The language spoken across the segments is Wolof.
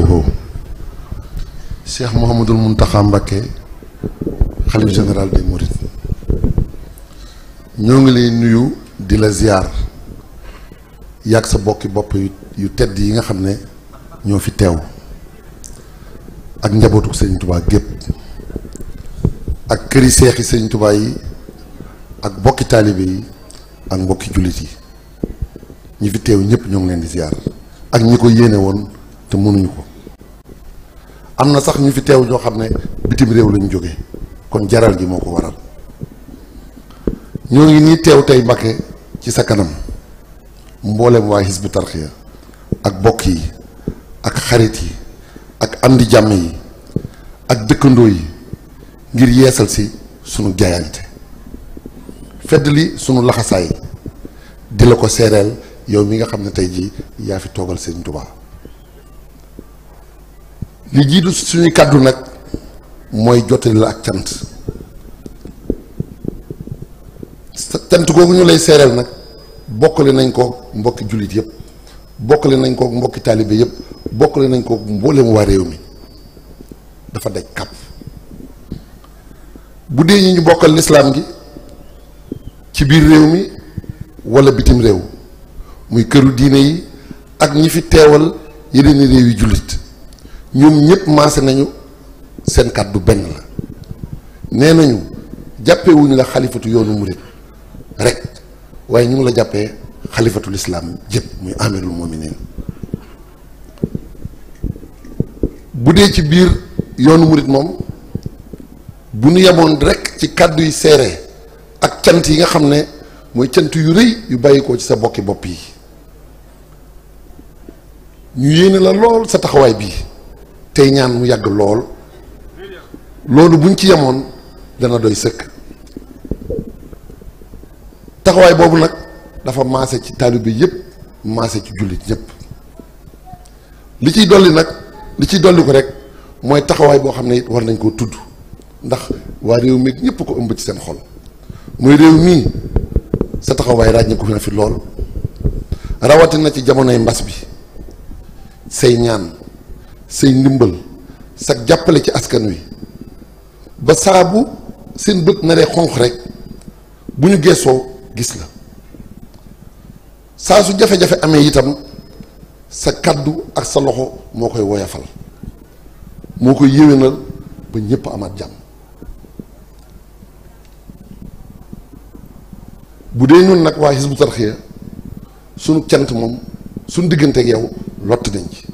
barakatuhu. Cheikh Mouhamadoul Mountakha Mbacké xalif général des Mourides ñoo ngi lay nuyu di la ziar yàgg sa bokki bopp yu tedd yi nga xam ne ñoo fi teew ak njabootu Sëriñ Tuubaa gépp ak këri seexi Sëriñ Tuubaa yi ak bokki taalibe yi ak mbokki jullit yi ñi fi teew ñëpp ñoo ngi leen di ziar ak ñi ko yéene woon te mënuñu ko. am na sax ñu fi teew ñoo xam ne bitim réew lañu jóge kon jaral gi moo ko waral ñoo ngi nii teew tey Mbacké ci sa kanam mboolem waa Hizbut Tarqiyyah ak bokk yi ak xarit yi ak am di jàmm yi ak dëkkandoo yi ngir yeesal si sunu jaayante fedd li sunu laxasaay di la ko seereel yow mi nga xam ne tey jii yaa fi toogal Sëriñ Tuubaa li jiitu suñuy kàddu nag mooy jottali la ak cant cant googu ñu lay seereel nag bokkale nañ ko mbokki jullit yëpp bokkale nañ ko mbokki taalibe yëpp bokkale nañ ko mboolem waa réew mi dafa daj kàpp bu dee ñi ñu bokkal lislaam gi ci biir réew mi wala bitim réew muy këru diine yi ak ñi fi teewal yeneen réew yi jullit ñoom ñëpp maase nañu seen kàddu benn la nee nañu jàppewuñu la xalifatu yoonu murit rek waaye ñu ngi la jàppee xalifatul islaam jëpp muy amirul mu'minin bu dee ci biir yoonu murit moom bu ñu yemoon rek ci kàddu yi seere ak cant yi nga xam ne mooy cant yu rëy yu bàyyi ko ci sa bokki bopp yi ñu yéene la lool sa taxawaay bii tey ñaan mu yàgg lool loolu buñ ci yemoon dana doy sëkk taxawaay boobu nag dafa maase ci taalibe yëpp maase ci jullit ñëpp li ciy dolli nag li ciy dolli ko rek mooy taxawaay boo xam ne it war nañ koo tudd ndax waa réew mi ñëpp ko ëmb ci seen xol muy réew mii sa taxawaay ràññi ko na fi lool rawatina ci jamonoy mbas bi say ñaan say ndimbal sa jàppale ci askan wi ba saabu seen bët naree xonq rek bu ñu geesoo gis la saa su jafe-jafe amee itam sa kàddu ak sa loxo moo koy woyafal moo koy yéwénal ba ñëpp amaat jàmm bu dee ñun nag waa Hizbut Tarqiyyah sunu cant moom suñu diggante ak yow lott nañ ci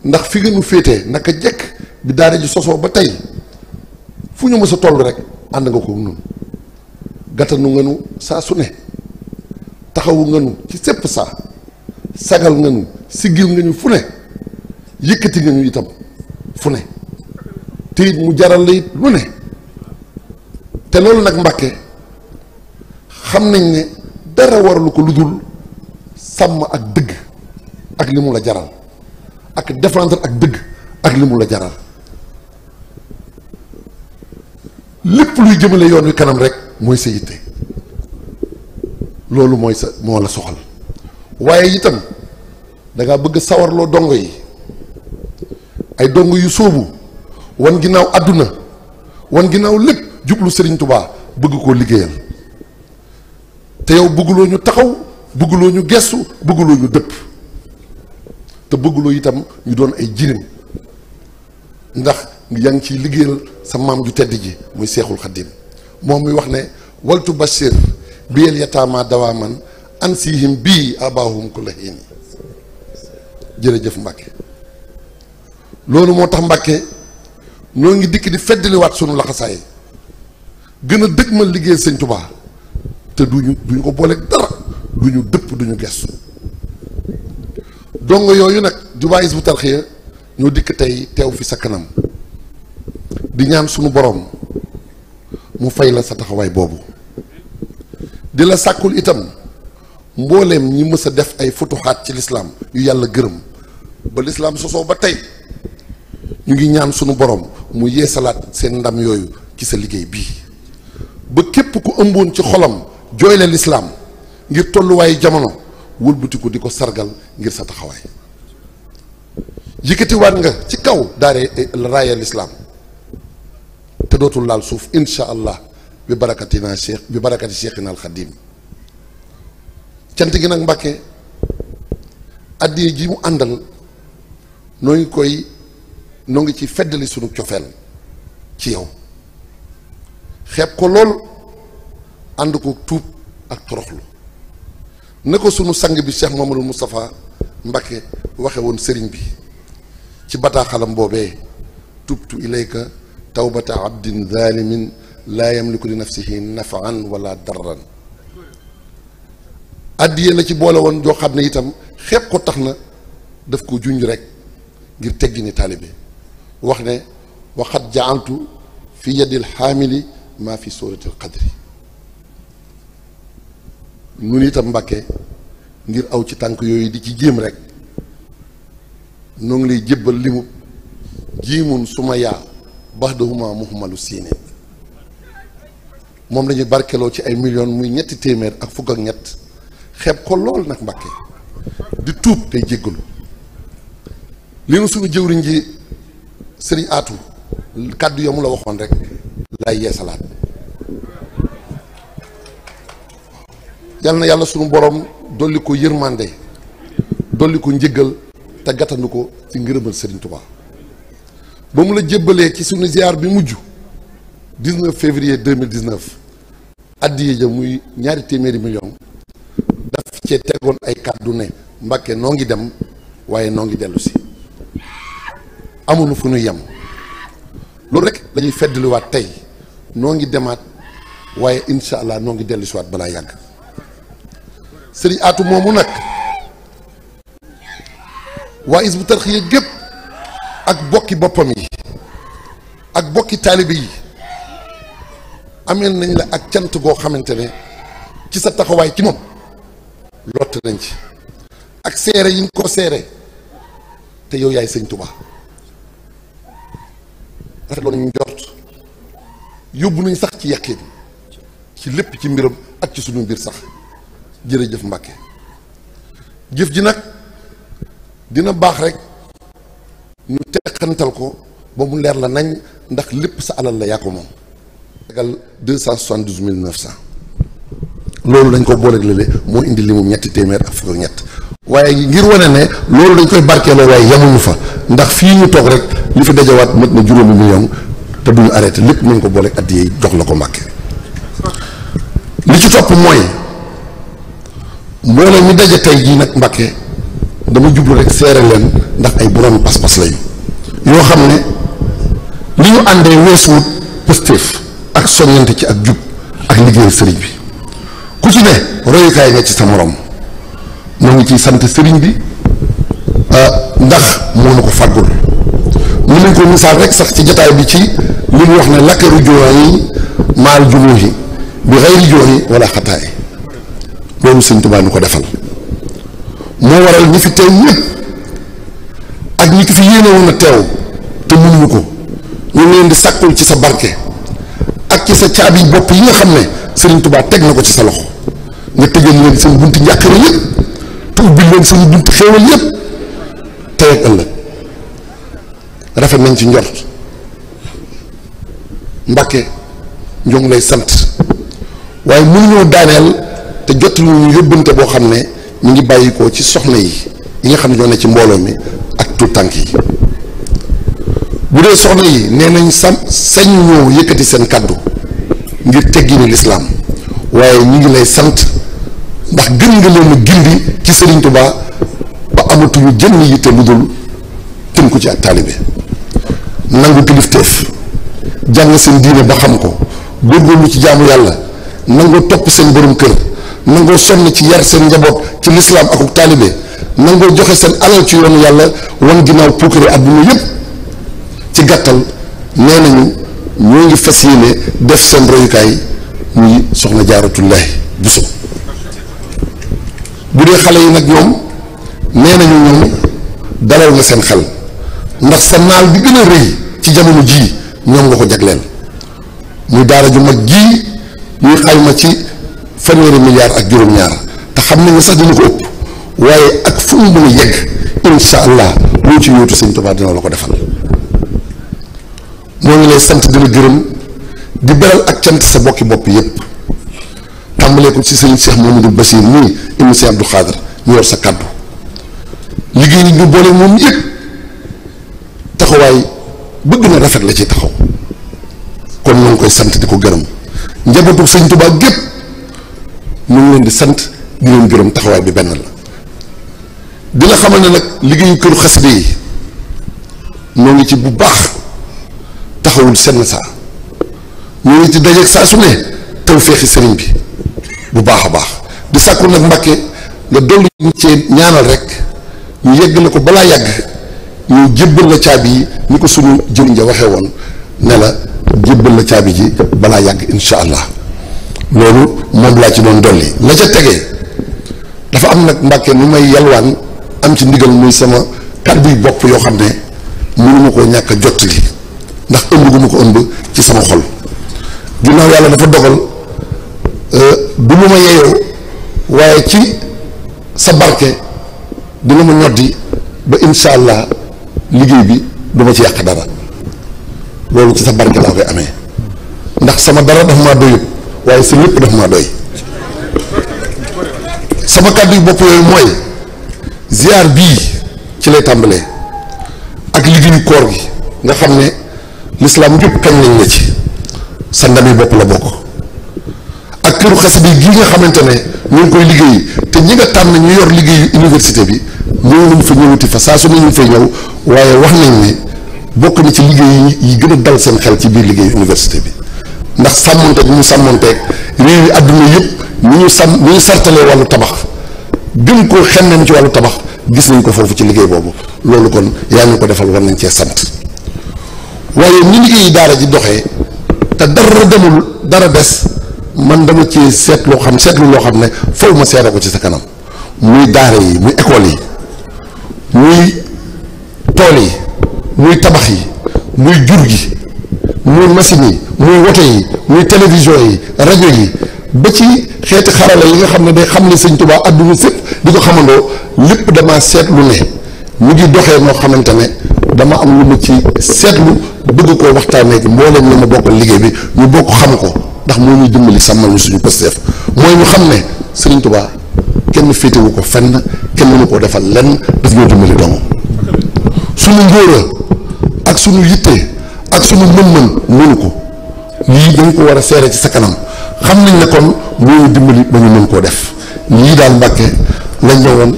ndax fi nga nu féetee naka jekk bi daara ji sosoo ba tey fu ñu mës a toll rek ànd nga ko nun gàttanu nga nu saa su ne taxawu nga nu ci sépp saa sagal nga nu siggil nga ñu fu ne yëkkati nga ñu itam fu ne te it mu jaral la it lu ne te loolu nag Mbacké xam nañ ne dara waralu ko lu dul sàmm ak dëgg ak li mu la jaral ak défendre ak dëgg ak li mu la jaral lépp luy jëmale yoon wi kanam rek mooy sa yitte loolu mooy sa moo la soxal waaye itam dangaa bëgg sawarloo dongo yi ay dongo yu sóobu wan ginnaaw àdduna wan ginnaaw lépp jublu Sëriñ Tubaa bëgg koo liggéeyal te yow bëgguloo ñu taxaw bëgguloo ñu gestu bëgguloo ñu dëpp te bëgguloo itam ñu doon ay jirim ndax yaa ngi ciy liggéeyal sa maam ju tedd ji muy Seexul Xaddim moom mi wax ne waltu bashir biyel yataama dawaaman ansihim bii abaahum kulla hiin jërëjëf Mbacké loolu moo tax Mbacké ñoo ngi dikk di feddaliwaat sunu laxasaay gën a dëgg ma liggéeyal Sëñ Tubaa te duñu ko booleeg dara duñu dëpp duñu gestu dongo yooyu nag di waa Hizbut Tarqiyyah ñoo dikk tey teew fi sa kanam di ñaan sunu boroom mu fay la sa taxawaay boobu di la sàkkul itam mbooleem ñi mës a def ay futuxaat ci lislaam yu yàlla gërëm ba lislaam sosoo ba tey ñu ngi ñaan sunu boroom mu yeesalaat seen ndam yooyu ci sa liggéey bii ba képp ku ëmboon ci xolam jooyle lislaam ngir tolluwaayu jamono wëlbatiku di ko sargal ngir sa taxawaay yëkkatiwaat nga ci kaw daare raaya lislaam te dootul laal suuf insha allah bi barakatina cheikh bi barakati cheikhina al xadim cant gi nag Mbàkke addiye ji mu àndal noo ngi ci feddali sunu cofeel ci yow xeeb ko lool ànd ko tuub ak toroxlu ne ko sunu sang bi Cheikh Mamadou Moustapha Mbacké waxe woon sëriñ bi ci bataaxalam boobee tubtu ilayka tawbata abdin zalimin laa yamliku li nafsihi nafan wala darran addiye la ci boole woon joo xam ne itam xeeb ko tax na daf ko junj rek ngir teggi ni taalibe wax ne waxat jaaltu fi yadil xaamili maa fi suratil qadri nun itam Mbàkke ngir aw ci tànk yooyu di ci jéem rek noo ngi lay jébbal limu jiimun suma yaa baxdahuma muhmalu siine moom lañuy barkeloo ci ay millions muy 300 ak fukk ak ñett xeeb ko lool nag Mbàkke di tuub tey jéggalu li nu suñu jëwriñ ji sëriñ aatu kàddu yamu la waxoon rek lay yeesalaat yal na yàlla suñu borom dolli ko yërmande dolli ko njëggal te gàttandu ko ci ngërëmal sëriñ Tuubaa ba mu la jébbalee ci suñu ziar bi mujj 19 février 2019 addiye ja muy 200 millions daf cee tegoon ay kàddu ne Mbàkke noo ngi dem waaye noo ngi dellu si amuñu fu ñu yem loolu rek dañuy feddaliwaat tey noo ngi demaat waaye insha allah noo ngi dellu si waat balaa yàgg sëriñ Aatu moomu nag waa Hizbut Tarqiyyah gépp ak bokki boppam yi ak bokki taalibe yi ameel nañ la ak cant goo xamante ne ci sa taxawaay ci moom lott nañ ci ak seere yi nga ko seere te yow yaay sëñ Tuubaa rafetlu nañu njort yóbbu nañ sax ci yàqin ci lépp ci mbiram ak ci sunu mbir sax jërëjëf Mbàkke jëf ji nag dina baax rek ñu teqantal ko ba mu leer la nañ ndax lépp sa alal la yaa ko moom tegal 272 900 loolu dañ ko booleeg lële moo indi li mu 300 ak fukk ak ñett waaye ngir wane ne loolu dañ koy barkeeloo waaye yemuñu fa ndax fii ñu toog rek li fi dajawaat mat na 5 millions te duñu arrêté lépp nañ ko booleeg addiya yi jox la ko Mbàkke li ci topp mooy mbooloo mi daje tey jii nag Mbàkke dama jublu rek seere leen ndax ay borom pas-pas lañu yoo xam ne li ñu àndee weesuwut pëstéef ak soññante ci ak jub ak liggéeyal sëriñ bi ku ci ne royukaay nga ci sa morom moo ngi ciy sant sëriñ bi ndax moo na ko fàggul mën nañ ko misaal rek sax ci jataay bi ci li mu wax ne lakkaru jooyi maal jumuhi bi xayri jooyi wala xataay loolu sëñ Tuubaa nu ko defal moo waral ñi fi teew ñëpp ak ñi ki fi yéene woon a teew te mënuñu ko ñu ngi leen di sàkkul ci sa barke ak ci sa caabi bopp yi nga xam ne Sëriñ Tuubaa teg na ko ci sa loxo nga tëjal leen seen bunti njàqare yëpp te ubbil leen seen bunti xéewal yëpp tey ak ëllëg rafet nañ ci njort Mbàkke ñoo ngi lay sant waaye mënuñoo daaneel te jot ñu yóbbante boo xam ne ñu ngi bàyyikoo ci soxna yi nga xam ne ñoo ne ci mbooloo mi ak tout tànk yi bu dee soxna yi nee nañ sañ ñoo yëkkati seen kàddu ngir teggini lislaam waaye ñu ngi lay sant ndax gën nga leen a gindi ci Sëriñ Tuubaa ba amatuñu jënn yitte lu dul tënku ci ak taalibe nangu kilifteef jàng seen diine ba xam ko góorgóorlu ci jaamu yàlla nangoo topp seen borom kër nangoo sonn ci yar seen njaboot ci lislaam akuk taalibe nangoo joxe seen alal ci yoonu yàlla wan ginnaaw puukare àdduna yépp ci gàttal nee nañu ñoo ngi fas yéene def seen royukaay muy soxna Jaaratullaahi Buso bu dee xale yi nag ñoom nee nañu ñoom dalal nga seen xel ndax sa naal bi gën a rëy ci jamono jii ñoom nga ko jagleel muy daara ju mag jii ñuy xayma ci 1.5 milliards ak juróom-ñaar te xam nañ ne sax dina ko ëpp waaye ak fu mu mën a yegg incha allah loo ci yóotu sëñ Tuubaa dina la ko defal. moo ngi lay sant di la gërëm di beral ak cant sa bokki bopp yépp tàmbalee ko ci sëñ Cheikh Mamadou Bassir nii ibnu Cheikh Abdou Khadr ñu yor sa kàddu liggéey yi ñu boole moom yëpp taxawaay bëgg na rafet la ci taxaw kon ñu ngi koy sant di ko gërëm njabootu sëñ Tuubaa gépp ñu ngi leen di sant di leen gërëm taxawaay bi benn la di la xamal ne nag liggéeyu këru xasida yi ñoo ngi ci bu baax taxawul senn saa ñoo ngi ci dajeeg saa su ne tawféexi sëriñ bi bu baax a baax di sàkku nag Mbàkke nga dolli ñu cee ñaanal rek ñu yegg la ko balaa yàgg ñu jébbal la caabi yi ni ko suñu jëriñ ja waxee woon ne la jébbal la caabi ji balaa yàgg insha allah loolu moom laa ci doon dolli la ca tegee dafa am nag Mbàkke nu may yalwaan am ci ndigal muy sama kàddu yu bopp yoo xam ne mënuma koo ñàkk a jottali ndax ëmb gu ma ko ëmb ci sama xol ginnaaw yàlla dafa dogal du lu ma yeyoo waaye ci sa barke dina ma ñoddi ba insha allah liggéey bi du ma ci yàq dara loolu ci sa barke laa koy amee ndax sama dara dafa maa doyut waaye sa lépp dafa maa doy sama kàddu yu bopp yooyu mooy ziar bii ci lay tàmbalee ak liggéeyu koor gi nga xam ne lislaam yëpp kañ lañ la ci sa ndami bopp la bokk ak këru xasida gi nga xamante ne ñu ngi koy liggéey te ñi nga tànn ñu yor liggéeyu université bi ñëw nañ fa ñëwati fa saa su ne ñu fay ñëw waaye wax nañ ne bokk na ci liggéey yi gën a dal seen xel ci biir liggéeyu université bi ndax sàmmonteeg ñu sàmmonteeg réew yi àdduna yëpp ni ñu sartalee wàllu tabax gën koo xemmem ci wàllu tabax gis nañ ko foofu ci liggéey boobu loolu kon yaa ñu ko defal war nañ cee sant waaye ni liggéeyi daara ji doxee te dara demul dara des man dama ci seetlu loo xam ne faw ma seere ko ci sa kanam muy daara yi muy école yi muy tool yi muy tabax yi muy jur gi muy machine yi muy woto yi muy télévision yi rajo yi ba ci xeeti xarala yi nga xam ne day xam ne sëñ Tuubaa àdduna sépp di ko xamandoo lépp dama seetlu ne mu ngi doxee noo xamante ne dama am lu ma ci seetlu bëgg koo waxtaanee mbooleem ñu ma bokkal liggéey bi ñu bokk xam ko ndax moo ñuy dimbali sàmmal ñu suñu pësteef mooy ñu xam ne sëriñ Tuubaa kenn féetewu ko fenn kenn mënu koo defal lenn daf ñoo dimbali doomu suñu ngóora ak suñu yitte ak suñu mën-mën mënu ko lii dañ ko war a seere ci sa kanam xam nañ ne kon moo ñu dimbali ba ñu mën koo def lii daal Mbàkke lañ ñëwoon